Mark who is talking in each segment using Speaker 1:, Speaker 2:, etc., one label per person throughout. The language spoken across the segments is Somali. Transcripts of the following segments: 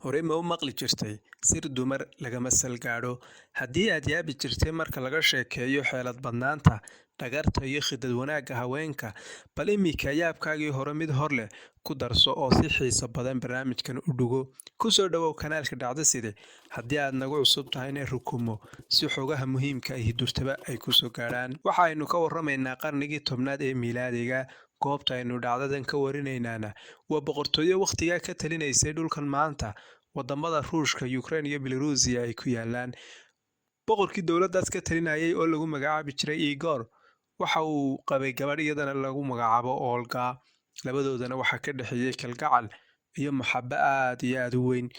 Speaker 1: Horey ma u maqli jirtay sir dumar lagama salgaadho? Haddii aad yaabi jirtay marka laga sheekeeyo xeelad badnaanta, dhagarta iyo khidad wanaagga haweenka, bal immika yaabkaagii hore mid hor leh ku darso oo si xiiso badan barnaamijkan u dhugo. Ku soo dhowow kanaalka Dhacdaside. Haddii aad nagu cusub tahayna rukumo si xogaha muhiimka ahi durtaba ay ku soo gaadhaan. Waxa aynu ka warramaynaa qarnigii 10aad ee miilaadiga. Goobta aynu dhacdadan ka warinaynaana waa boqortooyo wakhtigaa ka talinaysay dhulkan maanta wadamada Ruushka, Ukraine iyo Belarusiya ay ku yaalaan. Boqorkii dowladdaas ka talinayay oo lagu magacaabi jiray Igor waxa uu qabay gabadh iyadana lagu magacaabo Olga. Labadoodana waxaa ka dhexeeyey kalgacal iyo maxabo aad iyo aad u weyn.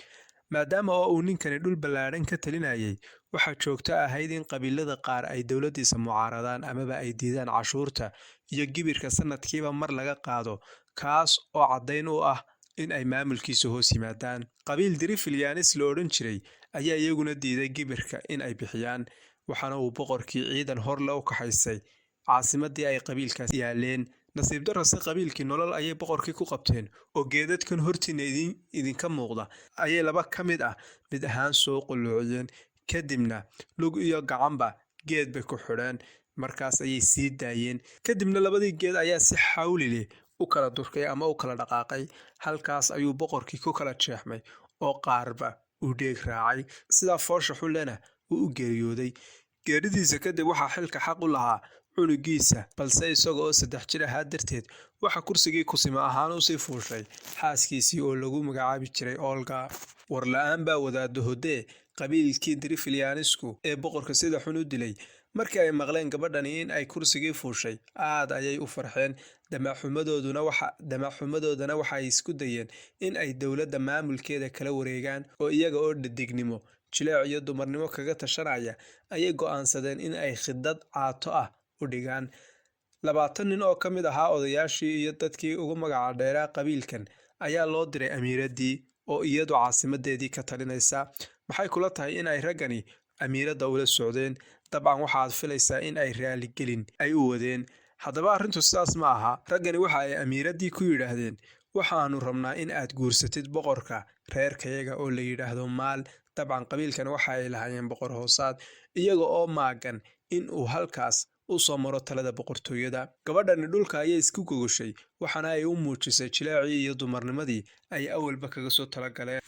Speaker 1: Maadaama oo uu ninkani dhul ballaadhan ka talinayay, waxaa joogto ahayd in qabiilada qaar ay dowladdiisa mucaaradaan amaba ay diidaan cashuurta iyo gibirka sanadkiiba mar laga qaado, kaas oo caddayn u ah in ay maamulkiisa hoos yimaadaan. Qabiil Drifilyanis la odhan jiray ayaa iyaguna diiday gibirka in ay bixiyaan, waxaana uu boqorkii ciidan horle u kaxaysay caasimadii ay qabiilkaas yaaleen. Nasiib darro se qabiilkii nolol ayay boqorkii ku qabteen, oo geedadkan hortiina idinka muuqda ayay laba ka mid ah mid ahaan soo qulluuciyeen, kadibna lug iyo gacanba geed bay ku xidheen, markaas ayay sii daayeen. Kadibna labadii geed ayaa si xawli leh u kala durkay ama u kala dhaqaaqay. Halkaas ayuu boqorkii ku kala jeexmay oo qaarba uu dheeg raacay. Sidaa foosha xullena wuu u geeriyooday. Geeridiisa kadib waxaa xilka xaq u lahaa cunugiisa, balse isaga oo 3 jir ahaa darteed waxaa kursigii kusimo ahaan usii fuushay xaaskiisii oo lagu magacaabi jiray Olga. War la'aan baa wadaaddo hodee qabiilkii Drifilyanisku ee boqorka sida xun u dilay markii ay maqleen gabadhani in ay kursigii fuushay, aad ayay u farxeen. Damac xumadoodana waxa ay isku dayeen in ay dowladda maamulkeeda kala wareegaan, oo iyaga oo dhadignimo, jileec iyo dumarnimo kaga tashanaya ayay go'aansadeen in ay khidad caato ah u dhigaan. 20 nin oo ka mid ahaa odayaashii iyo dadkii ugu magaca dheeraa qabiilkan ayaa loo diray amiiraddii oo iyadu caasimadeedii ka talinaysa. Maxay kula tahay in ay raggani amiiradda ula socdeen? Dabcan waxaad filaysaa in ay raaligelin ay u wadeen. Haddaba arrintu sidaas ma aha. Raggani waxa ay amiiraddii ku yidhaahdeen: "Waxaanu rabnaa in aad guursatid boqorka reerkayaga oo la yidhaahdo Maal." Dabcan qabiilkan waxa ay lahaayeen boqor hoosaad, iyaga oo maagan in uu halkaas u soo maro talada boqortooyada. Gabadhani dhulka ayay isku gogoshay, waxaana ay u muujisay jileecii iyo dumarnimadii ay awalba kaga soo talagaleen,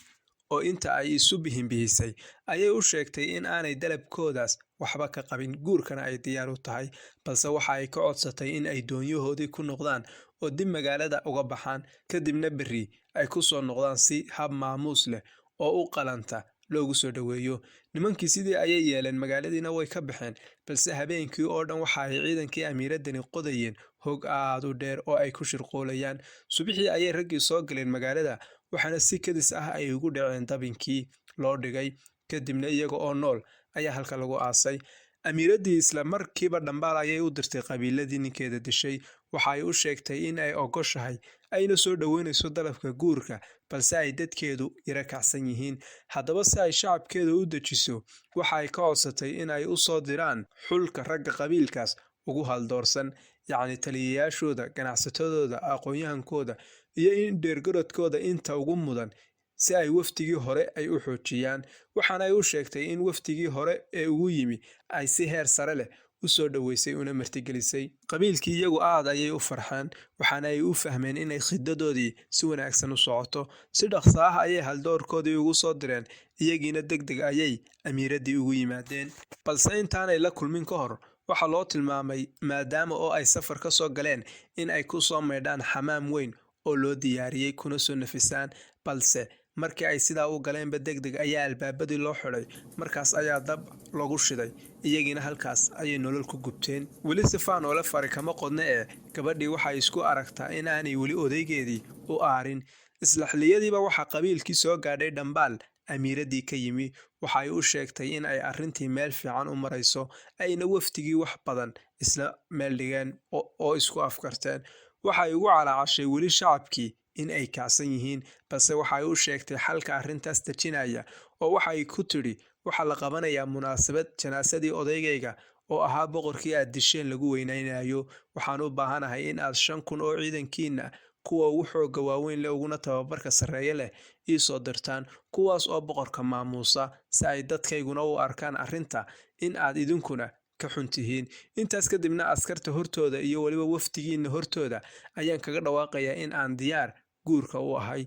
Speaker 1: oo inta ay isu bihinbihisay ayay u sheegtay in aanay dalabkoodaas waxba ka qabin, guurkana ay diyaar u tahay. Balse waxa ay ka codsatay in ay doonyahoodii ku noqdaan oo dib magaalada uga baxaan, kadibna berri ay ku soo noqdaan si hab maamuus leh oo u qalanta loogu soo dhoweeyo. Nimankii sidii ayay yeeleen, magaaladiina way ka baxeen, balse habeenkii oo dhan waxa ay ciidankii amiiraddani qodayeen hog aad u dheer oo ay ku shirqoolayaan. Subixii ayay raggii soo galeen magaalada, waxaana si kadis ah ay ugu dhaceen dabinkii loo dhigay, kadibna iyaga oo nool ayaa halka lagu aasay. Amiiraddii isla markiiba dhambaal ayay u dirtay qabiiladii ninkeeda dishay. Waxa ay u sheegtay in ay ogoshahay ayna soo dhoweynayso dalabka guurka, balse ay dadkeedu yara kacsan yihiin. Haddaba si ay shacabkeeda u dejiso, waxa ay ka codsatay in ay u soo diraan xulka ragga qabiilkaas ugu haldoorsan, yacni taliyayaashooda, ganacsatadooda, aqoon-yahankooda iyo in dheergarodkooda inta ugu mudan, si ay wafdigii hore ay u xoojiyaan. Waxaana ay u sheegtay in wafdigii hore ee ugu yimi ay si heer sare leh u soo dhoweysay una martigelisay. Qabiilkii iyagu aad ayay u farxeen, waxaana ay u fahmeen inay khidadoodii si wanaagsan u socoto. Si dhaqso ah ayay haldoorkoodii ugu soo direen, iyagiina deg deg ayay amiiraddii ugu yimaadeen. Balse intaanay la kulmin ka hor waxaa loo tilmaamay, maadaama oo ay safar ka soo galeen, in ay ku soo maydhaan xamaam weyn oo loo diyaariyey kuna soo nafisaan. Balse markii ay sidaa u galeenba, deg deg ayaa albaabadii loo xidhay, markaas ayaa dab lagu shiday, iyagiina halkaas ayay nolol ku gubteen. Weli si faanoole fari kama qodna ee gabadhii waxay isku aragtaa in aanay weli odaygeedii u aarin. Isla xilliyadiiba waxaa qabiilkii soo gaadhay dhambaal amiiraddii ka yimi. Waxa ay u sheegtay in ay arrintii meel fiican u marayso, ayna wafdigii wax badan isla meel dhigeen oo isku afkarteen. Waxa ay ugu calaacashay weli shacabkii in ay kacsan yihiin, balse waxa ay u sheegtay xalka arrintaas dejinaya, oo waxa ay ku tidhi: "Waxaa la qabanayaa munaasabad janaasadii odaygayga oo ahaa boqorkii aad disheen lagu weynaynayo. Waxaan u baahanahay in aad 5000 oo ciidankiina kuwa ugu xoogga waaweyn leh uguna tababarka sarreeye leh ii soo dirtaan, kuwaas oo boqorka maamuusa, si ay dadkayguna u arkaan arrinta in aad idinkuna ka xun tihiin. Intaas kadibna askarta hortooda iyo weliba wafdigiinna hortooda ayaan kaga dhawaaqayaa in aan diyaar guurka u ahay.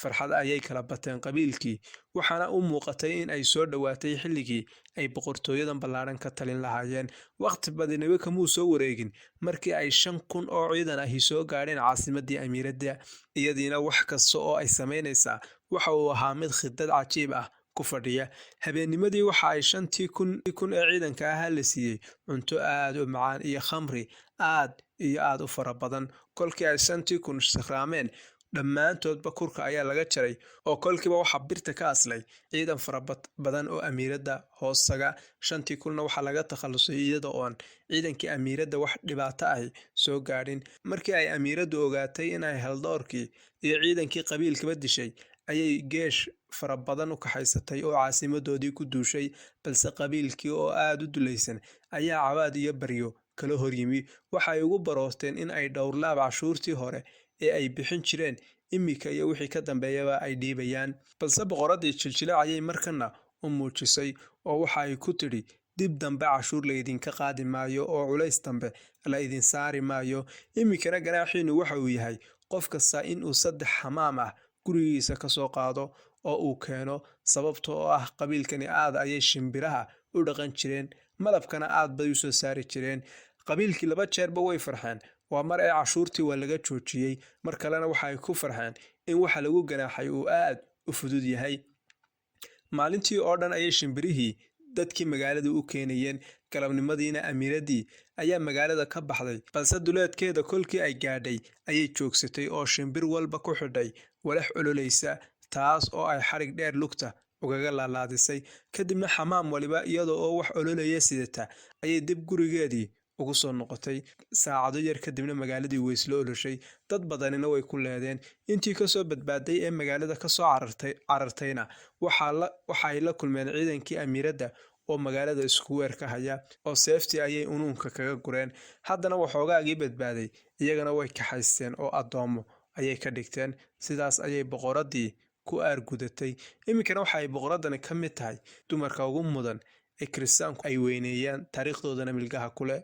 Speaker 1: Farxad ayay kala bateen qabiilkii, waxaana u muuqatay in ay soo dhowaatay xilligii ay boqortooyadan ballaadhan ka talin lahaayeen. Waqti badiniba kamuu soo wareegin markii ay 5000 oo ciidan ahi soo gaadheen caasimadii amiiradda. Iyadiina wax kasta oo ay samaynaysaa waxa uu ahaa mid khidad cajiib ah ku fadhiya. Habeennimadii waxa ay 5000 ee ciidanka ahaa la siiyey cunto aad u macaan iyo khamri aad iyo aad u fara badan. Kolkii ay 5000 sakhraameen, dhammaantoodba kurka ayaa laga jaray, oo kolkiiba waxaa birta ka aslay ciidan fara badan oo amiiradda hoostaga. 5000-na waxaa laga takhalusay iyada oon ciidankii amiiradda wax dhibaato ahi soo gaadhin. Markii ay amiiraddu ogaatay in ay haldoorkii iyo ciidankii qabiilkaba dishay, ayay geesh fara badan u kaxaysatay oo caasimadoodii ku duushay. Balse qabiilkii oo aad u dulaysan ayaa cabaad iyo baryo kala horyimi. Waxa ay ugu baroorteen in ay dhowrlaab cashuurtii hore ee ay bixin jireen iminka iyo wixii ka dambeeyaba ay dhiibayaan. Balse boqoraddii jiljilaac ayay markana u muujisay, oo waxa ay ku tidhi: dib dambe cashuur laydinka qaadi maayo oo culays dambe la idin saari maayo. Iminkana ganaaxiinu waxa uu yahay qof kasta in uu 3 xamaam ah gurigiisa ka soo qaado oo uu keeno, sababta oo ah qabiilkani aad ayay shimbiraha u dhaqan jireen, malabkana aad bay u soo saari jireen. Qabiilkii 2 jeerba way farxeen. Waa mar ee cashuurtii waa laga joojiyey, mar kalena waxa ay ku farxeen in waxa lagu ganaaxay uu aad u fudud yahay. Maalintii oo dhan ayay shimbirihii dadkii magaalada u keenayeen. Galabnimadiina amiiraddii ayaa magaalada ka baxday, balse duleedkeeda kolkii ay gaadhay ayay joogsatay oo shimbir walba ku xidhay walax ololaysa, taas oo ay xarig dheer lugta ugaga laalaadisay. Kadibna xamaam waliba iyada oo wax ololaya sidata ayay dib gurigeedii ugu soo noqotay. Saacado yar kadibna magaaladii way isla oloshay, dad badanina way ku leedeen. Intii kasoo badbaaday ee magaalada kasoo carartayna waxa ay la kulmeen ciidankii amiiradda oo magaalada isku weer ka haya, oo seeftii ayay unuunka kaga gureen. Haddana waxoogaagii badbaaday iyagana way kaxaysteen oo addoomo ayay ka dhigteen. Sidaas ayay boqoraddii ku aargudatay. Iminkana waxa ay boqoraddani ka mid tahay dumarka ugu mudan ee kiristaanku ay weyneeyaan, taariikhdoodana milgaha kule.